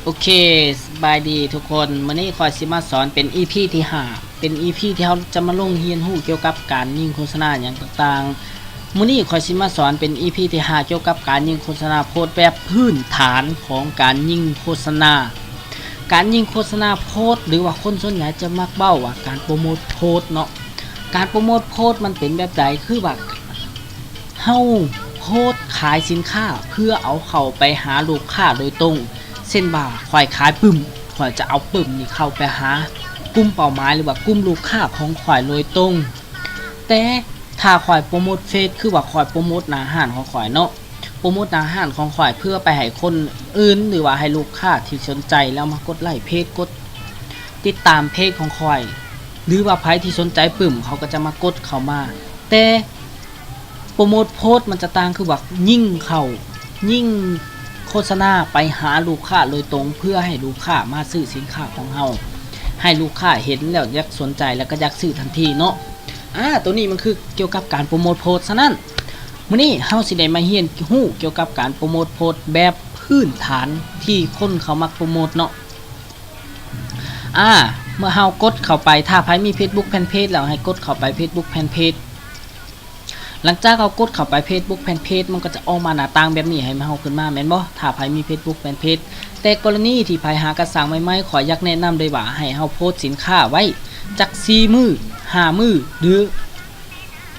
ໂອເຄ ສະບາຍດີທຸກຄົນ. ມື້ນີ້ຂ້ອຍຊິມາສອນເປັນອີພີທີຫ້າ ເປັນອີພີທີ່ເຮົາຈະມາລົງຮຽນຮູ້ກ່ຽວກັບການຍິງໂຄສະນາຫຍັງຕ່າງໆ. ມື້ນີ້ຂ້ອຍຊິມາສອນເປັນອີພີທີຫ້າ ກ່ຽວກັບການຍິງໂຄສະນາໂພສແບບພື້ນຖານຂອງການຍິງໂຄສະນາ. ການຍິງໂຄສະນາໂພສ ຫຼືວ່າຄົນສ່ວນໃຫຍ່ຈະມັກເວົ້າວ່າການໂປຣໂມດໂພສເນາະ. ການໂປຣໂມດໂພສມັນເປັນແບບໃດ? ຄືວ່າເຮົາໂພສຂາຍສິນຄ້າເພື່ອເອົາເຂົ້າໄປຫາລູກຄ້າໂດຍຕົງ. ເຊັ່ນວ່າຂ້ອຍຂາຍປຶ້ມ, ຂ້ອຍຈະເອົາປຶ້ມນີ້ເຂົ້າໄປຫາກຸ່ມເປົ້າໝາຍ ຫຼືວ່າກຸ່ມລູກຄ້າຂອງຂ້ອຍໂດຍຕົງ. ແຕ່ຖ້າຂ້ອຍໂປຣໂມດເຟສ ຄືວ່າຂ້ອຍໂປຣໂມດໜ້າຮ້ານຂອງຂ້ອຍເນາະ, ໂປຣໂມດໜ້າຮ້ານຂອງຂ້ອຍເພື່ອໄປໃຫ້ຄົນອື່ນ ຫຼືວ່າໃຫ້ລູກຄ້າທີ່ສົນໃຈແລ້ວມາກົດໄລເພຈ ກົດຕິດຕາມເພຈຂອງຂ້ອຍ ຫຼືວ່າໃຜທີ່ສົນໃຈປຶ້ມ ເຂົາກໍຈະມາກົດເຂົ້າມາ. ແຕ່ໂປຣໂມດໂພສມັນຈະຕ່າງ ຄືວ່າຍິງເຂົ້າ ຍິງໂຄສະນາໄປຫາລູກຄ້າໂດຍຕົງ ເພື່ອໃຫ້ລູກຄ້າມາຊື້ສິນຄ້າຂອງເຮົາ, ໃຫ້ລູກຄ້າເຫັນແລ້ວຢາກສົນໃຈ ແລ້ວກໍຢາກຊື້ທັນທີເນາະ. ອາ ໂຕນີ້ມັນຄືກ່ຽວກັບການໂປຣໂມດໂພສ. ສະນັ້ນ ມື້ນີ້ເຮົາຊິໄດ້ມາຮຽນຮູ້ກ່ຽວກັບການໂປຣໂມດໂພສແບບພື້ນຖານທີ່ຄົນເຂົາມັກໂປຣໂມດເນາະ. ອາ ເມື່ອເຮົາກົດເຂົ້າໄປ, ຖ້າໃຜມີເຟສບຸກແຟນເພຈແລ້ວ ໃຫ້ກົດເຂົ້າໄປເຟສບຸກແຟນເພຈ. ຫຼັງຈາກເຮົາກົດເຂົ້າໄປເຟສບຸກແຟນເພຈ ມັນກໍຈະອອກມາໜ້າຕ່າງແບບນີ້ໃຫ້ເຮົາຂຶ້ນມາ ແມ່ນບໍ່? ຖ້າໃຜມີເຟສບຸກແຟນເພຈ. ແຕ່ກໍລະນີທີ່ໃຜຫາກະສ້າງໃໝ່ໆ ຂ້ອຍຢາກແນະນຳເລີຍວ່າ ໃຫ້ເຮົາໂພສສິນຄ້າໄວ້ຈັກສີ່ມື້ ຫ້າມື້ ຫຼື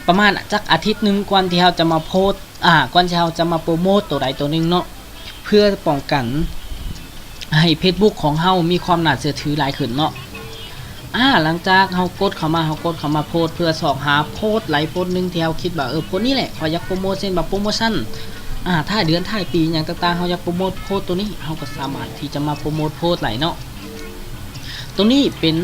ປະມານຈັກອາທິດໜຶ່ງ ກ່ອນທີ່ເຮົາຈະມາໂພສ ອາ ກ່ອນທີ່ເຮົາຈະມາໂປຣໂມດໂຕໃດໂຕໜຶ່ງເນາະ, ເພື່ອປ້ອງກັນໃຫ້ເຟສບຸກຂອງເຮົາມີຄວາມໜ້າເຊື່ອຖືຫຼາຍຂຶ້ນເນາະ. ອາ ຫຼັງຈາກເຮົາກົດເຂົ້າມາ, ເຮົາກົດເຂົ້າມາໂພສເພື່ອຊອກຫາໂພສໃດໂພສໜຶ່ງທີ່ເຮົາຄິດວ່າ ເອີ ໂພສນີ້ແຫຼະ ຂ້ອຍຢາກໂປຣໂມດ, ເຊັ່ນວ່າໂປຣໂມຊັນ ອາ ທ້າຍເດືອນທ້າຍປີຫຍັງຕ່າງໆ ເຮົາຢາກໂປຣໂມດໂພສໂຕນີ້, ເຮົາກໍສາມາດທີ່ຈະມາໂປຣໂມດໂພສໄດ້ເນາະ. ໂຕນີ້ເປັນ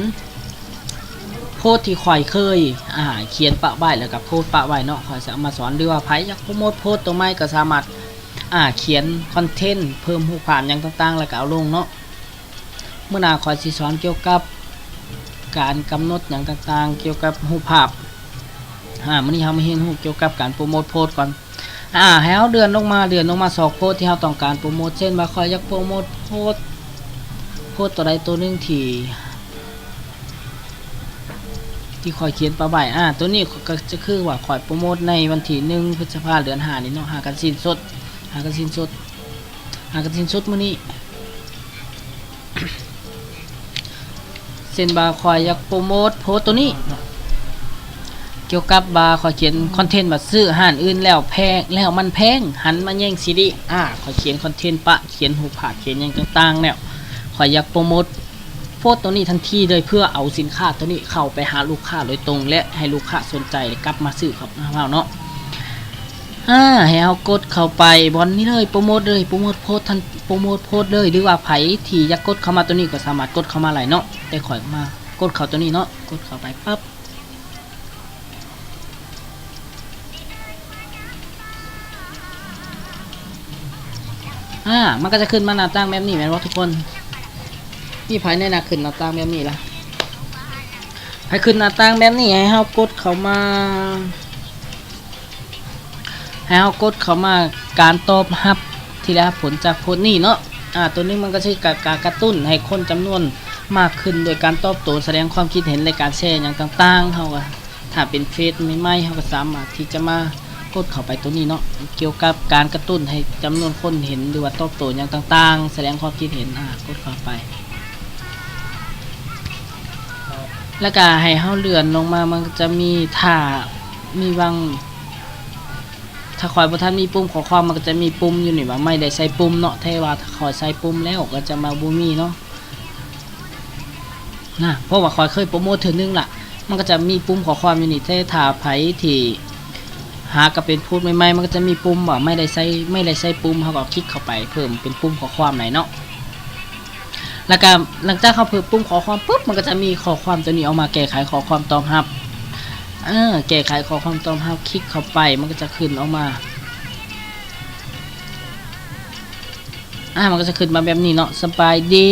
ໂພສທີ່ຂ້ອຍເຄີຍ ອາ ຂຽນປະໄວ້ ແລ້ວກໍໂພສປະໄວ້ເນາະ, ຂ້ອຍຈະເອົາມາສອນ ຫຼືວ່າໃຜຢາກໂປຣໂມດໂພສໂຕໃໝ່ກໍສາມາດ ອາ ຂຽນຄອນເທັນ ເພີ່ມຮູບພາບຫຍັງຕ່າງໆ ແລ້ວກໍເອົາລົງເນາະ. ມື້ໜ້າຂ້ອຍຊິສອນກ່ຽວກັບການກຳນົດຫຍັງຕ່າງໆ ກ່ຽວກັບຮູບພາບ. ອາ ມື້ນີ້ເຮົາມາຮຽນຮູ້ກ່ຽວກັບການໂປຣໂມດໂພສກ່ອນ. ອາ ໃຫ້ເຮົາເລື່ອນລົງມາ, ເລື່ອນລົງມາຊອກໂພສທີ່ເຮົາຕ້ອງການໂປຣໂມດ, ເຊັ່ນວ່າຂ້ອຍຢາກໂປຣໂມດໂພສ ໂພສໂຕໃດໂຕໜຶ່ງທີ່ ທີ່ຂ້ອຍຂຽນປະໄວ້. ອາ ໂຕນີ້ກໍຈະຄືວ່າຂ້ອຍໂປຣໂມດໃນວັນທີໜຶ່ງ ພຶດສະພາ ເດືອນຫ້ານີ້ເນາະ, ຫາກັນສິ້ນສຸດ ຫາກັນສິ້ນສຸດ ຫາກັນສິ້ນສຸດມື້ນີ້. ເຊັ່ນວ່າຂ້ອຍຢາກໂປຣໂມດໂພສໂຕນີ້ເນາະ ກ່ຽວກັບວ່າຂ້ອຍຂຽນຄອນເທັນວ່າຊື້ຮ້ານອື່ນແລ້ວແພງ ແລ້ວມັນແພງ ຫັນມາແຍ່ງຊີດີ. ອາ ຂ້ອຍຂຽນຄອນເທັນປະ ຂຽນຮູບພາບ ຂຽນຫຍັງຕ່າງໆ ແລ້ວ ຂ້ອຍຢາກໂປຣໂມດໂພສໂຕນີ້ທັນທີເລີຍ ເພື່ອເອົາສິນຄ້າໂຕນີ້ເຂົ້າໄປຫາລູກຄ້າໂດຍຕົງ ແລະ ໃຫ້ລູກຄ້າສົນໃຈ ແລະ ກັບມາຊື້ກັບເຮົາເນາະ. ອາ ໃຫ້ເຮົາກົດເຂົ້າໄປບ່ອນນີ້ເລີຍ ໂປຣໂມດເລີຍ ໂປຣໂມດໂພສທັນ ໂປຣໂມດໂພສເລີຍ ຫຼືວ່າໃຜທີ່ຢາກກົດເຂົ້າມາໂຕນີ້ກໍສາມາດກົດເຂົ້າມາໄດ້ເນາະ. ແຕ່ຂ້ອຍມາກົດເຂົ້າໂຕນີ້ເນາະ ກົດເຂົ້າໄປປັບ ອາ ມັນກໍຈະຂຶ້ນມາໜ້າຕ່າງແບບນີ້ແມ່ນບໍ່ທຸກຄົນ? ມີໃຜແນ່ນະຂຶ້ນໜ້າຕ່າງແບບນີ້ລະ? ໃຫ້ຂຶ້ນໜ້າຕ່າງແບບນີ້ ໃຫ້ເຮົາກົດເຂົ້າມາ ໃຫ້ເຮົາກົດເຂົ້າມາການຕອບຮັບທີ່ໄດ້ຮັບຜົນຈາກໂພສນີ້ເນາະ. ອາ ໂຕນີ້ມັນກໍຄືການກະຕຸ້ນໃຫ້ຄົນຈຳນວນມາກຂຶ້ນ ໂດຍການຕອບໂຕ້ ສະແດງຄວາມຄິດເຫັນ ແລະ ການແຊຫຍັງຕ່າງໆ. ເຮົາກໍ ຖ້າເປັນເຟສໃໝ່ໆ ເຮົາກໍສາມາດທີ່ຈະມາກົດເຂົ້າໄປໂຕນີ້ເນາະ ກ່ຽວກັບການກະຕຸ້ນໃຫ້ຈຳນວນຄົນເຫັນ ຫຼືວ່າຕອບໂຕ້ຫຍັງຕ່າງໆ ສະແດງຄວາມຄິດເຫັນ. ອາ ກົດເຂົ້າໄປ ແລ້ວກໍໃຫ້ເຮົາເລື່ອນລົງມາ ມັນຈະມີ ຖ້າມີຫວ່າງ ຖ້າຂ້ອຍບໍ່ທັນມີປຸ່ມຂໍ້ຄວາມ ມັນກໍຈະມີປຸ່ມຢູ່ນີ້ວ່າ ໄມ່ໄດ້ໃສ່ປຸ່ມເນາະ, ແຕ່ວ່າຖ້າຂ້ອຍໃສ່ປຸ່ມແລ້ວກໍຈະມາບໍ່ມີເນາະ ນະ ເພາະວ່າຂ້ອຍເຄີຍໂປຣໂມດເທື່ອໜຶ່ງລະ ມັນກໍຈະມີປຸ່ມຂໍ້ຄວາມຢູ່ນີ້. ແຕ່ຖ້າໃຜທີ່ຫາກໍເປັນໂພສໃໝ່ໆ ມັນກໍຈະມີປຸ່ມວ່າ ໄມ່ໄດ້ໃສ່ ໄມ່ໄດ້ໃສ່ປຸ່ມ ເຮົາກໍຄລິກເຂົ້າໄປເພີ່ມເປັນປຸ່ມຂໍ້ຄວາມໄດ້ເນາະ. ແລ້ວກໍຫຼັງຈາກເຮົາເພີ່ມປຸ່ມຂໍ້ຄວາມປຸບ ມັນກໍຈະມີຂໍ້ຄວາມຕົວນີ້ອອກມາ ແກ້ໄຂຂໍ້ຄວາມຕອບຮັບ. ເອີ ແກ້ໄຂຂໍ້ຄວາມຕອບຮັບ ຄລິກເຂົ້າໄປ ມັນກໍຈະຂຶ້ນອອກມາ ອາ ມັນກໍຈະຂຶ້ນມາແບບນີ້ເນາະ ສະບາຍດີ.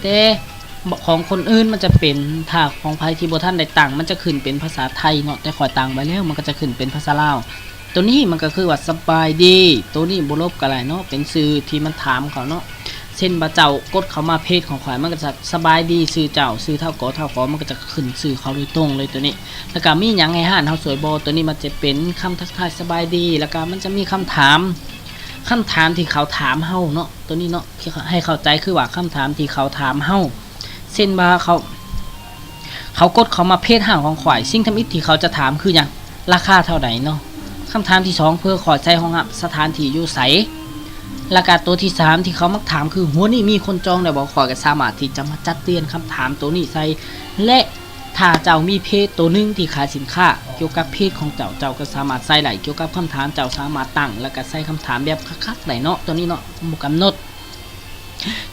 ແຕ່ຂອງຄົນອື່ນມັນຈະເປັນ ຖ້າຂອງໃຜທີ່ບໍ່ທັນໄດ້ຕັ້ງ ມັນຈະຂຶ້ນເປັນພາສາໄທເນາະ, ແຕ່ຂ້ອຍຕັ້ງໄວ້ແລ້ວ ມັນກໍຈະຂຶ້ນເປັນພາສາລາວ. ໂຕນີ້ມັນກໍຄືວ່າ ສະບາຍດີ, ໂຕນີ້ບໍ່ລົບກໍໄດ້ເນາະ, ເປັນຊື່ທີ່ມັນຖາມເຂົາເນາະ. ເຊັ່ນວ່າເຈົ້າກົດເຂົ້າມາເພຈຂອງຂ້ອຍ ມັນກໍຈະສະບາຍດີ ຊື່ເຈົ້າ ຊື່ທ້າວກໍ ທ້າວກໍ ມັນກໍຈະຂຶ້ນຊື່ເຂົາໂດຍຕົງເລີຍໂຕນີ້. ແລ້ວກໍມີຫຍັງໃຫ້ຮ້ານເຮົາຊ່ວຍບໍ່? ໂຕນີ້ມັນຈະເປັນຄຳທັກທາຍສະບາຍດີ ແລ້ວກໍມັນຈະມີຄຳຖາມ ຄຳຖາມທີ່ເຂົາຖາມເຮົາເນາະ ໂຕນີ້ເນາະ ທີ່ໃຫ້ເຂົ້າໃຈຄືວ່າຄຳຖາມທີ່ເຂົາຖາມເຮົາ ເຊັ່ນວ່າເຂົາ ເຂົາກົດເຂົ້າມາເພຈຮ້ານຂອງຂ້ອຍ ສິ່ງທຳອິດທີ່ເຂົາຈະຖາມຄືຫຍັງ? ລາຄາເທົ່າໃດເນາະ? ຄຳຖາມທີສອງ ເພື່ອຂ້ອຍໃຊ້ຮອງຮັບ ສະຖານທີ່ຢູ່ໃສ? ແລ້ວກະໂຕທີສາມທີ່ເຂົາມັກຖາມຄື ຫົວນີ້ມີຄົນຈອງແລ້ວບໍ່? ຂ້ອຍກໍສາມາດທີ່ຈະມາຈັດລຽນຄຳຖາມໂຕນີ້ໃສ່ ແລະ ຖ້າເຈົ້າມີເພຈໂຕໜຶ່ງທີ່ຂາຍສິນຄ້າກ່ຽວກັບເພຈຂອງເຈົ້າ ເຈົ້າກໍສາມາດໃສ່ໄດ້ ກ່ຽວກັບຄຳຖາມ ເຈົ້າສາມາດຕັ້ງ ແລ້ວກໍໃສ່ຄຳຖາມແບບຄັກໆໄດ້ເນາະ ໂຕນີ້ເນາະ ໝູ່ກຳນົດ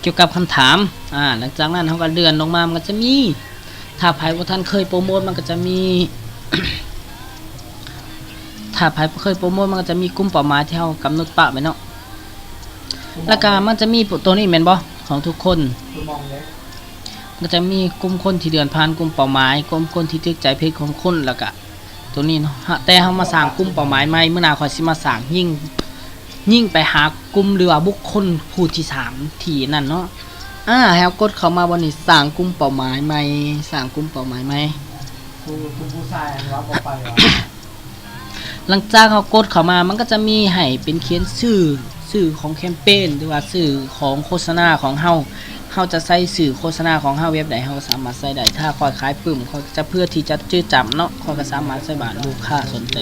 ກ່ຽວກັບຄຳຖາມ. ອາ ຫຼັງຈາກນັ້ນເຮົາກໍເລື່ອນລົງມາ ມັນກໍຈະມີ ຖ້າໃຜບໍ່ທັນເຄີຍໂປຣໂມດ ມັນກໍຈະມີ ຖ້າໃຜບໍ່ເຄີຍໂປຣໂມດ ມັນກໍຈະມີກຸ່ມເປົ້າໝາຍທີ່ເຮົາກຳນົດປະໄວ້ເນາະ ແລ້ວກໍມັນຈະມີໂຕນີ້ແມ່ນບໍ່ ຂອງທຸກຄົນ ມັນກໍຈະມີກຸ່ມຄົນທີ່ເລື່ອນຜ່ານ ກຸ່ມເປົ້າໝາຍ ກຸ່ມຄົນທີ່ຖືກໃຈເພຈຂອງຄຸນ ແລ້ວກໍ ໂຕນີ້ເນາະ ແຕ່ເຮົາມາສ້າງກຸ່ມເປົ້າໝາຍໃໝ່ ມື້ໜ້າຂ້ອຍຊິມາສ້າງ ຍິງ ຍິງໄປຫາກຸ່ມ ຫຼືວ່າບຸກຄົນຜູ້ທີສາມທີ່ນັ້ນເນາະ. ອາ ໃຫ້ເຮົາກົດເຂົ້າມາບ່ອນນີ້ ສ້າງກຸ່ມເປົ້າໝາຍໃໝ່ ສ້າງກຸ່ມເປົ້າໝາຍໃໝ່ ຜູ້ ຜູ້ ຜູ້ຊາຍອັນວ່າບໍ່ໄປຫວາ? ຫຼັງຈາກເຮົາກົດເຂົ້າມາ ມັນກໍຈະມີໃຫ້ເປັນຂຽນຊື່ ຊື່ຂອງແຄມເປນ ຫຼືວ່າຊື່ຂອງໂຄສະນາຂອງເຮົາ. ເຮົາຈະໃສ່ຊື່ໂຄສະນາຂອງເຮົາແບບໃດ ເຮົາກໍສາມາດໃສ່ໄດ້. ຖ້າຂ້ອຍຂາຍປຶ້ມ ຂ້ອຍຈະ ເພື່ອທີ່ຈະຈື່ຈຳເນາະ ຂ້ອຍກໍສາມາດໃສ່ວ່າ ລູກຄ້າສົນໃຈ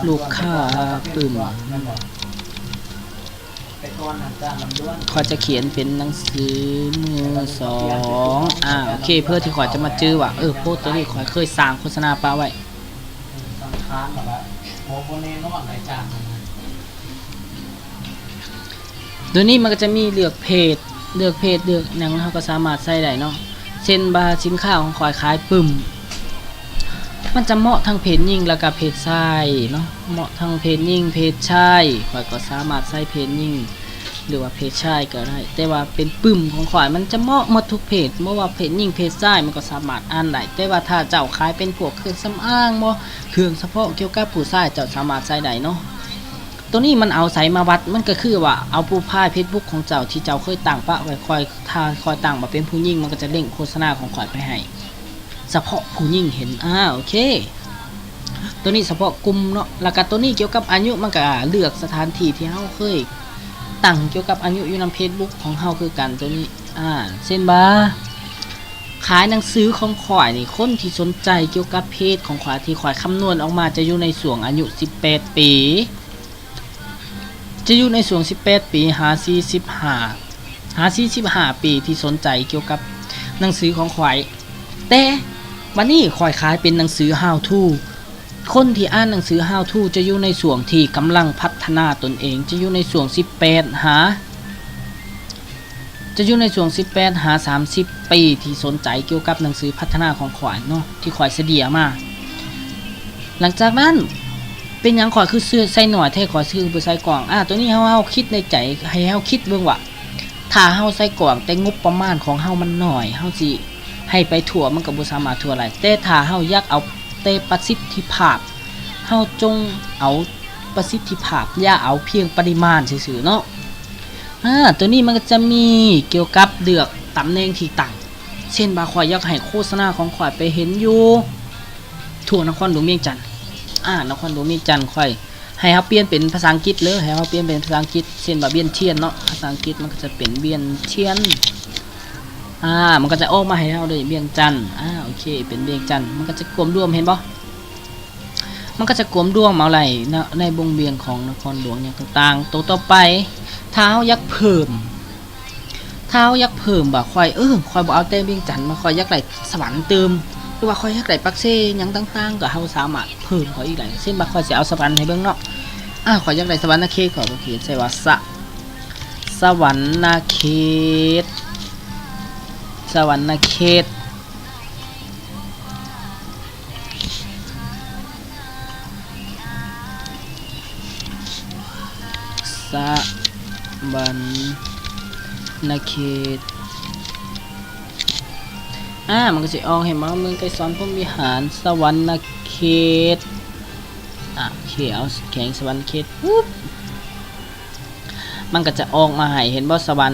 ລູກຄ້າປຶ້ມ ຂ້ອຍຈະຂຽນເປັນໜັງສືມືສອງ. ອາ ໂອເຄ ເພື່ອທີ່ຂ້ອຍຈະມາຈື່ວ່າ ເອີ ໂພສໂຕນີ້ຂ້ອຍເຄີຍສ້າງໂຄສະນາປະໄວ້. ໂຕນີ້ມັນກໍຈະມີເລືອກເພດ ເລືອກເພດ ເລືອກຫຍັງ ເຮົາກໍສາມາດໃສ່ໄດ້ເນາະ. ເຊັ່ນວ່າສິນຄ້າຂອງຂ້ອຍຂາຍປຶ້ມ ມັນຈະເໝາະທັງເພດຍິງ ແລ້ວກໍເພດຊາຍເນາະ ເໝາະທັງເພດຍິງ ເພດຊາຍ ຂ້ອຍກໍສາມາດໃສ່ເພດຍິງ ຫຼືວ່າເພດຊາຍກໍໄດ້ ແຕ່ວ່າເປັນປຶ້ມຂອງຂ້ອຍ ມັນຈະເໝາະໝົດທຸກເພດ ບໍ່ວ່າເພດຍິງເພດຊາຍ ມັນກໍສາມາດອ່ານໄດ້. ແຕ່ວ່າຖ້າເຈົ້າຂາຍເປັນພວກເຄື່ອງສຳອາງບໍ ເຄື່ອງສະເພາະກ່ຽວກັບຜູ້ຊາຍ ເຈົ້າສາມາດໃສ່ໄດ້ເນາະ. ໂຕນີ້ມັນເອົາໃສມາວັດ? ມັນກໍຄືວ່າເອົາໂປຣໄຟເຟສບຸກຂອງເຈົ້າທີ່ເຈົ້າເຄີຍຕັ້ງປະໄວ້ຂ້ອຍ ຖ້າຂ້ອຍຕັ້ງວ່າເປັນຜູ້ຍິງ ມັນກໍຈະເລິ້ງໂຄສະນາຂອງຂ້ອຍໄປໃຫ້ສະເພາະຜູ້ຍິງເຫັນ. ອາ ໂອເຄ ໂຕນີ້ສະເພາະກຸ່ມເນາະ. ແລ້ວກໍໂຕນີ້ກ່ຽວກັບອາຍຸ ມັນກໍເລືອກສະຖານທີ່ທີ່ເຮົາເຄີຍຕັ້ງກ່ຽວກັບອາຍຸຢູ່ນຳເຟສບຸກຂອງເຮົາຄືກັນ ໂຕນີ້. ອາ ເຊັ່ນວ່າ ຂາຍໜັງສືຂອງຂ້ອຍນີ້ ຄົນທີ່ສົນໃຈກ່ຽວກັບເພຈຂອງຂ້ອຍ ທີ່ຂ້ອຍຄຳນວນອອກມາຈະຢູ່ໃນຊ່ວງອາຍຸສິບແປດປີ ຈະຢູ່ໃນຊ່ວງສິບແປດປີຫາສີ່ສິບຫ້າ ຫາສີ່ສິບຫ້າປີ ທີ່ສົນໃຈກ່ຽວກັບໜັງສືຂອງຂ້ອຍ. ແຕ່ບັດນີ້ຂ້ອຍຂາຍເປັນໜັງສື How to ຄົນທີ່ອ່ານໜັງສື How to ຈະຢູ່ໃນຊ່ວງທີ່ກຳລັງພັດທະນາຕົນເອງ ຈະຢູ່ໃນຊ່ວງສິບແປດຫາ ຈະຢູ່ໃນຊ່ວງສິບແປດຫາສາມສິບປີ ທີ່ສົນໃຈກ່ຽວກັບໜັງສືພັດທະນາຂອງຂ້ອຍເນາະ ທີ່ຂ້ອຍສະເດຍມາ. ຫຼັງຈາກນັ້ນ ເປັນຫຍັງຂ້ອຍຄືໃສ່ໜ້ອຍແທ້ ຂ້ອຍຄືບໍ່ໃສ່ກວ້າງ? ອາ ໂຕນີ້ເຮົາ ເຮົາຄິດໃນໃຈ ໃຫ້ເຮົາຄິດເບິ່ງວ່າ ຖ້າເຮົາໃສ່ກວ້າງ ແຕ່ງົບປະມານຂອງເຮົາມັນໜ້ອຍ ເຮົາຊິໃຫ້ໄປທົ່ວ ມັນກໍບໍ່ສາມາດທົ່ວໄດ້. ແຕ່ຖ້າເຮົາຢາກເອົາແຕ່ປະສິດທິພາບ ເຮົາຈົ່ງເອົາປະສິດທິພາບ ຢ່າເອົາພຽງປະລິມານຊື່ໆເນາະ. ອາ ໂຕນີ້ມັນກໍຈະມີກ່ຽວກັບເລືອກຕຳແໜ່ງທີ່ຕັ້ງ ເຊັ່ນວ່າຂ້ອຍຢາກໃຫ້ໂຄສະນາຂອງຂ້ອຍໄປເຫັນຢູ່ທົ່ວນະຄອນຫຼວງວຽງຈັນ. ອາ ນະຄອນຫຼວງວຽງຈັນ ຂ້ອຍໃຫ້ເຮົາປ່ຽນເປັນພາສາອັງກິດເລີຍ ໃຫ້ເຮົາປ່ຽນເປັນພາສາອັງກິດ ເຊັ່ນວ່າວຽນທຽນເນາະ ພາສາອັງກິດມັນກໍຈະເປັນວຽນທຽນ. ອາ ມັນກໍຈະອອກມາໃຫ້ເຮົາເລີຍ ວຽງຈັນ. ອາ ໂອເຄ ເປັນວຽງຈັນ ມັນກໍຈະກວມລວມ ເຫັນບໍ່? ມັນກໍຈະກວມລວມເອົາໄດ້ເນາະ ໃນວົງວຽງຂອງນະຄອນຫຼວງຫຍັງຕ່າງໆ. ໂຕຕໍ່ໄປ ຖ້າເຮົາຢາກເພີ່ມ ຖ້າເຮົາຢາກເພີ່ມວ່າ ຂ້ອຍ ເອີ ຂ້ອຍບໍ່ເອົາແຕ່ວຽງຈັນມາ ຂ້ອຍຢາກໄດ້ສະຫວັນຕື່ມ ຫຼືວ່າຂ້ອຍຢາກໄດ້ປາກເຊຫຍັງຕ່າງໆ ກໍເຮົາສາມາດເພີ່ມເຂົາອີກໄດ້. ເຊັ່ນວ່າຂ້ອຍຊິເອົາສະຫວັນໃຫ້ເບິ່ງເນາະ ອາ ຂ້ອຍຢາກໄດ້ສະຫວັນນະເຂດ ຂ້ອຍກໍຂຽນໃສ່ວ່າ ສະ ສະຫວັນນະເຂດ ສະຫວັນນະເຂດ ສະຫວັນນະເຂດ. ອາ ມັນກໍຊິອອກໃຫ້ມາເມືອງໄກສອນ ພົມວິຫານ ສະຫວັນນະເຂດ. ອາ ໂອເຄ ເອົາແຂວງສະຫວັນນະເຂດ ປຸບ ມັນກໍຈະອອກມາໃຫ້ ເຫັນບໍ່ ສະຫວັນ